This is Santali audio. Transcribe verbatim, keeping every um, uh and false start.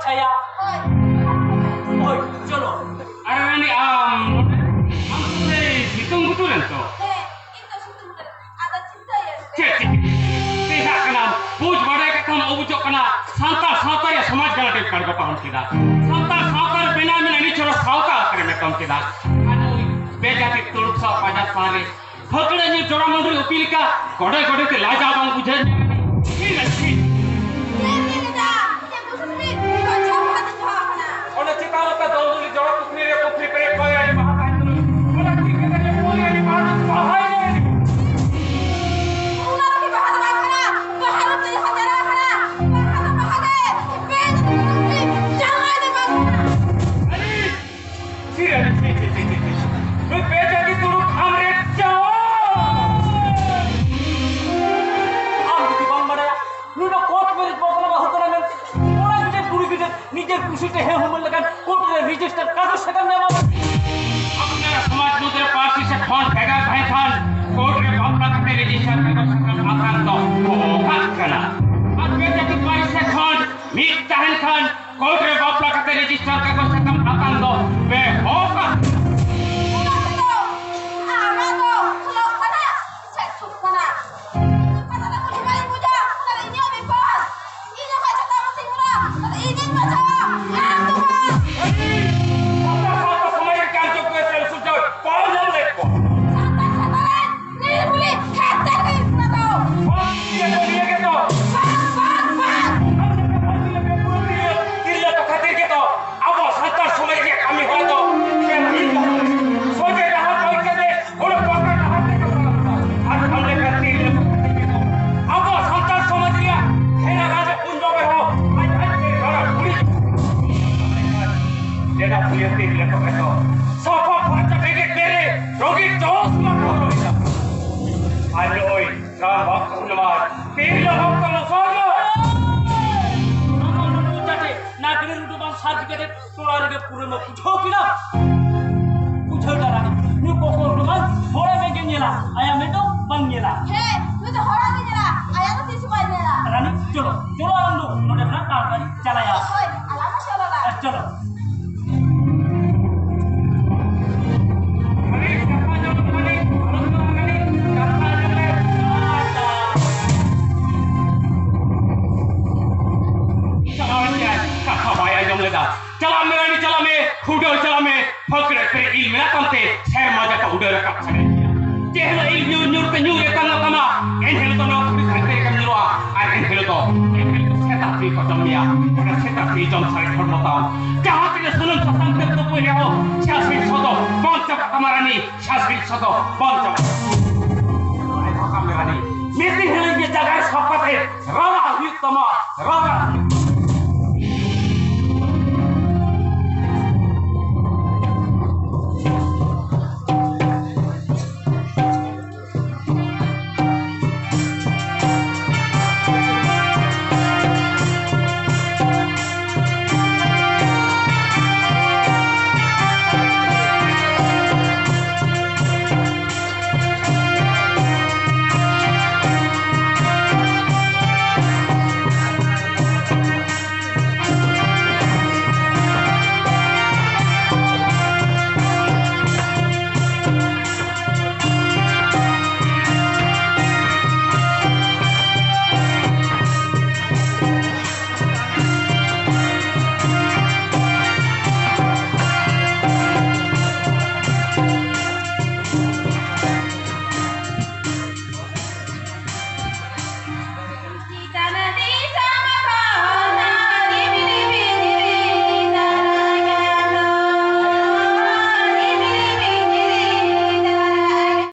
ᱟᱭᱟ᱾ ᱦᱳᱭ᱾ ᱦᱳᱭ, ᱪᱚᱞᱚ᱾ ᱟᱨ ᱨᱟᱱᱤ, ᱟᱢ, ᱟᱢ ᱫᱚ ᱥᱮᱭ ᱥᱤᱛᱩᱝ ᱜᱷᱩᱴᱩ ᱨᱮᱱ ᱛᱚ? ᱦᱮᱸ, ᱤᱧ ᱫᱚ ᱥᱤᱛᱩᱝ ᱜᱷᱩᱴᱩ ᱨᱮᱱ᱾ ᱟᱫᱚ ᱪᱤᱱᱛᱟᱹᱭᱮᱱ ᱪᱮᱫ ᱪᱤᱠᱟᱹ? ᱪᱮᱫᱟᱜ ᱠᱟᱱᱟ? ᱵᱩᱡᱽ ᱵᱟᱰᱟᱭ ᱠᱟᱛᱷᱟᱢ ᱩᱵᱩᱡᱚᱜ ᱠᱟᱱᱟ᱾ ᱥᱟᱱᱛᱟᱲ ᱥᱟᱶᱛᱟ ᱨᱮᱭᱟᱜ ᱥᱚᱢᱟᱡᱽ ᱜᱟᱲ ᱨᱮ ᱠᱟᱲᱜᱚ ᱯᱟᱨᱚᱢ ᱠᱮᱫᱟ᱾ ᱥᱟᱱᱛᱟᱲ ᱥᱟᱶᱛᱟ ᱨᱮ ᱵᱮᱱᱟᱣ ᱢᱮᱱᱟᱜ ᱱᱤᱪᱷᱚᱨ ᱥᱟᱶᱛᱟ ᱟᱠᱟᱨᱮ ᱢᱮᱛᱟᱢ ᱠᱮᱫᱟ᱾ ᱟᱨ ᱱᱩᱭ ᱵᱮᱡᱟᱹᱛᱤ ᱛᱩᱲᱩᱠ ᱥᱟᱶ ᱯᱟᱸᱡᱟ ᱥᱟᱶ ᱨᱮ ᱯᱷᱟᱹᱠᱲᱟᱹ ᱧᱩ ᱡᱚᱲᱟ ᱢᱩᱰᱨᱤ ᱩᱯᱤ ᱞᱮᱠᱟ ᱜᱚᱰᱮ ᱜᱚᱰᱮ ᱛᱮ ᱞᱟᱡᱟᱣ ᱵᱟᱝ ᱵᱩᱡᱷᱟᱹᱣ ᱧᱟᱢ ᱮᱫᱟ᱾ ᱪᱮᱫ ᱞᱟᱹᱜᱤᱫ? ᱪᱮᱫ ᱞᱟᱹᱜᱤᱫ? ᱪᱮᱫ ᱵᱩᱡᱷᱟᱹᱣ ᱥᱩᱢᱤ? ᱱᱤᱛᱚᱜ ᱪᱮᱫ ᱵᱟᱦᱟ ᱛᱮ ᱡᱚᱦᱟ ᱟᱠᱟᱱᱟ? ᱚᱱᱟ ᱪᱮᱛᱟᱱ ᱨᱮ ᱫᱚᱞ ᱫᱩᱞᱤ ᱡᱚᱲᱟ ᱯᱩᱠᱷᱨᱤ ᱨᱮ ᱯᱩᱠᱷᱨᱤ ᱯᱮᱨᱮᱡ ᱠᱚᱭᱟ ᱟᱹᱰᱤ ᱵᱟᱦᱟ ᱛᱟᱦᱮᱱ ᱛᱩᱞᱩᱡ᱾ ᱚᱱᱟ ᱠᱩᱲᱤ ᱜᱤᱫᱽᱨᱟᱹ ᱨᱮ ᱯᱩᱨᱤ ᱟᱹᱰᱤ ᱵᱟᱦᱟ ᱛᱮ ᱵᱟᱦᱟᱭ ᱞᱮ᱾ ᱚᱱᱟ ᱨᱮᱜᱮ ᱵᱟᱦᱟ ᱫᱚ ᱵᱟᱝ ᱠᱟᱱᱟ᱾ ᱵᱟᱦᱟ ᱨᱩᱯ ᱛᱮ ᱡᱟᱦᱟᱸ ᱪᱟᱞᱟᱣ ᱠᱟᱱᱟ᱾ ᱵᱟᱦᱟ ᱫᱚ ᱵᱟᱦᱟ ᱜᱮ᱾ ᱵᱮᱡᱟᱹᱛᱤ ᱫᱚ ᱵᱟᱝ ᱠᱟᱱᱟ᱾ ᱟᱹᱰᱤ ᱪᱤᱨ, ᱟᱹᱰᱤ ᱪᱤᱨ, ᱪᱤᱨ, ᱪᱤᱨ, ᱪᱤᱨ, ᱪᱤᱨ᱾ ᱱᱩᱭ ᱵᱮᱡᱟᱹᱛᱤ ᱛᱩᱲᱩᱠ ᱟᱢᱨᱮ ᱪᱟᱣ! ᱟᱢ ᱡᱩᱫᱤ ᱵᱟᱢ ᱵᱟᱲᱟᱭᱟ, ᱱᱩᱭ ᱫᱚ court marriage ᱵᱟᱯᱞᱟ ᱵᱟᱹᱦᱩ ᱠᱟᱱᱟ ᱢᱮᱱᱛᱮ, ᱠᱚᱲᱟ ᱜᱤᱫᱟᱹᱨ ᱠᱩᱲᱤ ᱜᱤᱫᱟᱹᱨ ᱱᱤᱡᱮᱨ ᱠᱩᱥᱤ ᱛᱮ ᱦᱮᱸ ᱦᱩᱢᱟᱹᱱ ᱞᱮᱠᱷᱟᱱ court ᱨᱮ register ᱠᱟᱜᱚᱡᱽ ᱥᱟᱠᱟᱢ ᱧᱟᱢᱟ᱾ ᱟᱯᱱᱟᱨ ᱥᱚᱢᱟᱡᱽ ᱢᱩᱫᱽᱨᱮ ᱯᱟᱹᱨᱥᱤ ᱥᱮ ᱠᱷᱚᱸᱰ ᱵᱷᱮᱜᱟᱨ ᱛᱟᱦᱮᱸ ᱠᱷᱟᱱ, court ᱨᱮ ᱵᱟᱯᱞᱟ ᱠᱟᱛᱮ register ᱠᱟᱜᱚᱡᱽ ᱥᱟᱠᱟᱢ ᱟᱛᱟᱝ ᱫᱚ ᱵᱚᱦᱚᱜ ᱠᱟᱱᱟ᱾ ᱟᱨ ᱵᱮᱡᱟᱹᱛᱤ ᱯᱟᱹᱨᱤᱥ ᱥᱮ ᱠᱷᱚᱸᱰ ᱢᱤᱫ ᱛᱟᱦᱮᱱ ᱠᱷᱟᱱ, court ᱨᱮ ᱵᱟᱯᱞᱟ ᱠᱟᱛᱮ register ᱠᱟᱜᱚᱡᱽ ᱥᱟᱠᱟᱢ ᱟᱛᱟᱝ ᱫᱚ ᱵᱮᱦᱚᱠᱟ᱾ ᱚᱱᱟ ᱛᱮᱫᱚ ᱟᱢᱟᱜ ᱫᱚ ᱠᱷᱩᱞᱟᱹᱜ ᱠᱟᱱᱟ ᱥᱮ ᱥᱩᱠ ᱠᱟᱱᱟ? ᱠᱟᱛᱷᱟ ᱫᱚ ᱠᱩᱞᱤ ᱵᱟᱭ ᱵᱩᱡᱟ, ᱚᱱᱟ ᱫᱚ ᱤᱧᱟᱹᱜ ᱵᱤᱯᱚᱫ᱾ ᱤᱧ ᱚᱠᱟ ᱪᱷᱟᱛᱟ ᱵᱟᱹᱥᱤᱧ ᱵᱚᱞᱟ, ᱚᱱᱟ ᱫᱚ ᱤᱧᱤᱧ ᱵᱩᱡᱷᱟᱹᱣᱟ, ᱟᱢ ᱫᱚ ᱵᱟᱝ᱾ ᱥᱟᱱᱛᱟᱲ ᱥᱟᱶᱛᱟ ᱥᱚᱢᱟᱡᱽ ᱨᱮ ᱠᱟᱨᱡᱚ ᱠᱚ ᱮᱥᱮᱞ ᱥᱩᱡᱚᱭ ᱵᱟᱢ ᱧᱟᱢ ᱞᱮᱫ ᱠᱚᱣᱟ᱾ ᱥᱟᱱᱛᱟᱲ ᱥᱟᱶᱛᱟ ᱨᱮ ᱱᱤᱨᱢᱩᱞᱤ ᱠᱷᱟᱛᱟᱨ ᱜᱮ ᱠᱟᱱᱟ ᱫᱚ᱾ ᱵᱟᱝ, ᱤᱭᱟᱹ ᱠᱚ ᱱᱤᱭᱟᱹ ᱜᱮ ᱛᱚ᱾ ᱵᱟᱝ, ᱵᱟᱝ, ᱵᱟᱝ᱾ ᱛᱤᱨᱞᱟᱹ ᱠᱚ ᱠᱷᱟᱹᱛᱤᱨ ᱜᱮ ᱛᱚ ᱟᱵᱚ ᱥᱟᱱᱛᱟᱲ ᱥᱚᱢᱟᱡᱽ ᱨᱮᱭᱟᱜ ᱠᱟᱹᱢᱤ ᱦᱚᱨᱟ ᱫᱚ ᱥᱚᱡᱷᱮ ᱰᱟᱦᱟᱨ ᱵᱟᱹᱜᱤ ᱠᱟᱛᱮ ᱦᱚᱲ ᱯᱟᱠᱟ ᱰᱟᱦᱟᱨ ᱛᱮ ᱠᱚ ᱛᱟᱲᱟᱢ ᱮᱫᱟ᱾ ᱟᱨ ᱟᱢ ᱞᱮᱠᱟ ᱛᱤᱨᱞᱟᱹ ᱠᱚ ᱠᱷᱟᱹᱛᱤᱨ ᱜᱮ ᱛᱚ ᱟᱵᱚ ᱥᱟᱱᱛᱟᱲ ᱥᱚᱢᱟᱡᱽ ᱨᱮᱭᱟᱜ ᱦᱮᱱᱟ ᱨᱟᱡᱽ ᱩᱱ ᱫᱚ ᱨᱮᱦᱚᱸ ᱟᱡ ᱟᱡ ᱛᱮ ᱨᱟᱲᱟ ᱠᱩᱲᱤ ᱞᱮᱰᱟ ᱯᱩᱭᱟᱹ ᱛᱤᱨᱞᱟᱹ ᱠᱚ ᱜᱮ ᱛᱚ ᱥᱟᱯᱷᱟ ᱯᱷᱟᱨᱪᱟ ᱵᱮᱜᱮᱫ ᱵᱮᱨᱮ ᱨᱚᱜᱤ ᱪᱚᱥᱢᱟ ᱠᱚ ᱦᱚᱨᱚᱜ ᱮᱫᱟ᱾ ᱟᱨ ᱱᱚᱜᱼᱚᱭ ᱨᱟᱢ ᱵᱷᱚᱠᱛ ᱦᱚᱱᱩᱢᱟᱱ, ᱛᱤᱨᱞᱟᱹ ᱵᱷᱚᱠᱛ ᱢᱩᱥᱚᱞᱢᱟᱱ᱾ ᱟᱢ ᱚᱱᱟ ᱢᱚᱪᱟᱛᱮ ᱱᱟᱜᱽᱨᱤ ᱨᱩᱰᱩ ᱵᱟᱝ ᱥᱟᱨᱴᱤᱯᱷᱤᱠᱮᱴ ᱛᱚᱲᱟ ᱨᱮᱜᱮ ᱯᱩᱨᱟᱹ ᱢᱟ ᱵᱩᱡᱷᱟᱹᱣ ᱠᱮᱫᱟ᱾ ᱵᱩᱡᱷᱟᱹᱣ ᱫᱟ ᱨᱟᱱᱤ, ᱱᱩᱭ ᱵᱚᱠᱚᱞ ᱫᱚ ᱵᱟᱝ, ᱦᱚᱲ ᱢᱮᱫ ᱜᱮ ᱧᱮᱞᱟ, ᱟᱭᱟᱜ ᱢᱮᱫ ᱫᱚ ᱵᱟᱝ ᱧᱮᱞᱟ᱾ ᱦᱮᱸ, ᱱᱩᱭ ᱫᱚ ᱦᱚᱲ ᱜᱮ ᱧᱮᱞᱟ, ᱟᱭᱟᱜ ᱫᱚ ᱛᱤᱥ ᱦᱚᱸ ᱵᱟᱭ ᱧᱮᱞᱟ᱾ ᱨᱟᱱᱤ, ᱪᱚᱞᱚ, ᱪᱚᱞᱚ ᱟᱞᱟᱝ ᱫᱚ ᱱᱚᱰᱮ ᱠᱷᱚᱱᱟᱜ ᱛᱟᱲᱟᱛᱟᱲᱤ ᱪᱟᱞᱟᱭᱟ᱾ ᱦᱳᱭ, ᱟᱞᱟᱝ ᱠᱟᱛᱷᱟ ᱠᱟᱱ ᱜᱮᱭᱟ᱾ ᱡᱮ ᱦᱤᱞᱳᱜ ᱤᱧ ᱧᱩᱨ ᱧᱩᱨ ᱛᱮ ᱧᱩᱨ ᱮ ᱛᱟᱞᱟ ᱛᱟᱢᱟ, ᱮᱱ ᱦᱤᱞᱳᱜ ᱫᱚ ᱱᱚᱣᱟ ᱫᱷᱩᱲᱤ ᱫᱷᱟᱹᱨᱛᱤ ᱨᱮᱜᱮᱢ ᱧᱩᱨᱩᱜᱼᱟ᱾ ᱟᱨ ᱮᱱ ᱦᱤᱞᱳᱜ ᱫᱚ, ᱮᱱ ᱦᱤᱞᱳᱜ ᱫᱚ ᱥᱮᱛᱟ ᱛᱮ ᱠᱚ ᱡᱚᱢ ᱢᱮᱭᱟ᱾ ᱚᱱᱟ ᱥᱮᱛᱟ ᱛᱮ ᱡᱚᱢ ᱥᱟᱨᱮᱡ ᱦᱚᱲᱢᱚ ᱛᱟᱢ᱾ ᱡᱟᱦᱟᱸ ᱛᱤᱱᱟᱹᱜ ᱥᱩᱱᱩᱢ ᱥᱟᱥᱟᱝ ᱛᱮᱢ ᱛᱩᱯᱩᱭ ᱨᱮᱦᱚᱸ, ᱥᱮᱭᱟ ᱥᱤᱨᱥᱚ ᱫᱚ ᱵᱟᱝ ᱪᱟᱵᱟᱜ ᱛᱟᱢᱟ ᱨᱟᱱᱤ, ᱥᱮᱭᱟ ᱥᱤᱨᱥᱚ ᱫᱚ ᱵᱟᱝ ᱪᱟᱵᱟᱜ ᱛᱟᱢᱟ᱾ ᱱᱚᱣᱟ ᱠᱟᱛᱷᱟ ᱢᱮ ᱨᱟᱱᱤ, ᱢᱤᱫ ᱫᱤᱱ ᱦᱤᱞᱳᱜ ᱜᱮ ᱡᱟᱭᱜᱟ ᱨᱮ ᱥᱟᱵ ᱠᱟᱛᱮ ᱨᱟᱲᱟ ᱦᱩᱭᱩᱜ ᱛᱟᱢᱟ, ᱨᱟᱲᱟ᱾